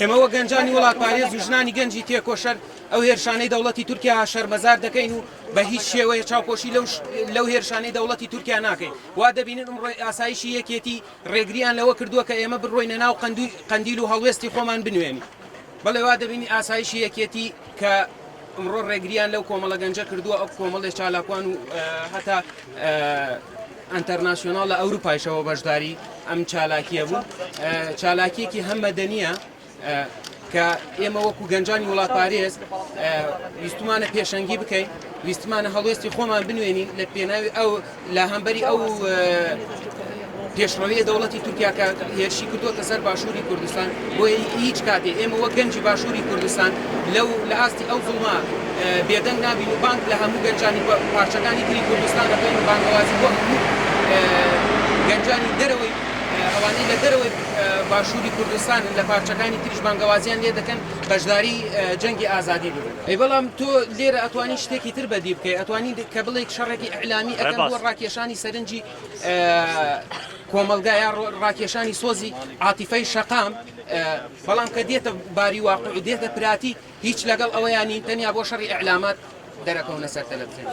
ئێمە وەک گەنجانی وڵاتپارێز و ژنانی گەنجی تێکۆشەر ئەو هێرشانەی دەوڵەتی تورکیا شەرمەزار دەکەین و بە هیچ شێوەیە چاوپۆشی لەو لەو هێرشانەی دەوڵەتی تورکیا ناکەین. وا دەبینن ئمڕۆ ئاسایشی یەکێتی ڕێگریان لەوە کردووە کە ئێمە بڕۆینە ناو قەندیل و هەڵوێستی خۆمان بنوێنین. بەڵێ وا دەبینی ئاسایشی یەکێتی کە ئمڕۆ ڕێگریان لەو کۆمەڵە گەنجە کردووە ئەو کۆمەڵێ چالاکوان و هەتا ئەنتەرناسیۆناڵ لە ئەوروپایشەوە بەشداری ئەم چالاکیە بوو چالاکیەکی هەم مەدەنیە کە ئێمە وەکو گەنجانی وڵاتپارێز ویستمانە پێشەنگی بکەین ویستمانە هەڵوێستی خۆمان بنوێنین لە پێناوی ئەو لە هەمبەری ئەو پێشڕەویە دەوڵەتی تورکیا کە هێرشی کردووەتە سەر باشووری کوردستان بۆیە هیچ کاتێ ئێمە وەک گەنجی باشووری کوردستان لەو لە ئاستی ئەو زوڵمە بێدەنگ نابین و بانگ لە هەموو گەنجانی پارچەکانی تری کوردستان دەکەین و بانگەوازی بۆ هەموو گەنجانی دەرەوەی ئەوانەی لە دەرەوەی باشووری کوردستانن لە پارچەکانی تریش بانگەوازیان لێ دەکەن بەشداری جەنگی ئازادی ببن. ئەی بەڵام تۆ لێرە ئەتوانی شتێکی تر بەدی بکەی ئەتوانی کە بڵێیت شەڕێکی ئیعلامی ئەکەن بۆ ڕاکێشانی سەرنجی کۆمەڵگا یا ڕاکێشانی سۆزی عاتیفەی شەقام بەڵام کە دێتە باری واقع و دێتە پراتیک هیچ لەگەڵ ئەوەیان نین تەنیا بۆ شەڕی ئیعلامات دەرەکەونە سەر تەلەفزیۆن.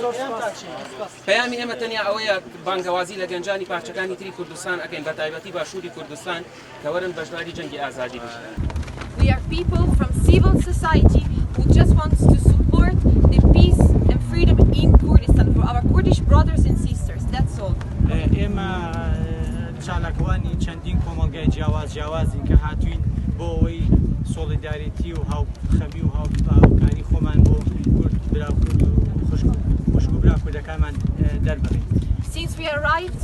پەیامی ئێمە تەنیا ئەوەیە بانگەوازی لە گەنجانی پارچەکانی تری کوردستان ئەکەین بە تایبەتی باشووری کوردستان کە وەرن بەشداری جەنگی ئازادی بن. We are people from civil society who just wants to support the peace and freedom in Kurdistan for our Kurdish brothers and sisters. That's all. ئێمە چالاکوانی چەندین کۆمەڵگای جیاواز جیاوازین کە هاتوین بۆ ئەوەی سۆڵیداریتی و هاوخەمی و هاوکاری خۆمان بۆ کورد برا کورد و خوشک و برا کوردەکانمان دەربڕین. Since we arrived,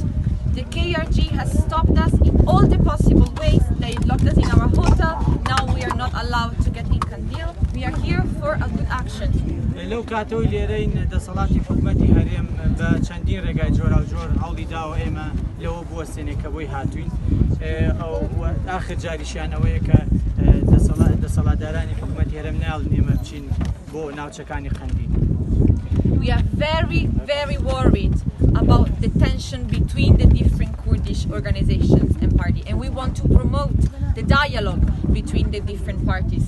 the KRG has stopped us in all the possible ways. They locked us in our hotel. Now we are not allowed to get in Kandil. We are here for a good action. لەو کاتەوەی لێرەین دەسەڵاتی حکومەتی هەرێم بە چەندین ڕێگای جۆراوجۆر هەوڵی داوە ئێمە لەوە بوەستێنێ کە بۆی هاتوین ئاخر جاریشیان ئەوەیە کە دەسەڵاتدارانی حکومەتی هەرێم ناڵن ئێمە بچین بۆ ناوچەکانی قەندیل. We are very, very worried about the tension between the different Kurdish organizations and party and we want to promote the dialogue between the different parties.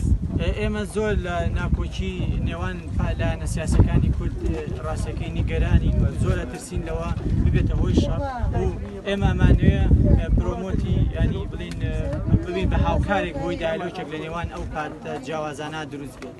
ئێمە زۆر لە ناکۆکی نێوان لایەنە سیاسەکانی کورد ڕاستەکەی نیگەرانین و زۆر ئەترسین لەوە ببێتە هۆی شەڕ و ئێمە ئەمانەوێ promote ی ینی بڵین ببین بە هاوکارێک بۆی دیالۆکێک لە نێوان ئەو پارتە جیاوازانە دروست بێت.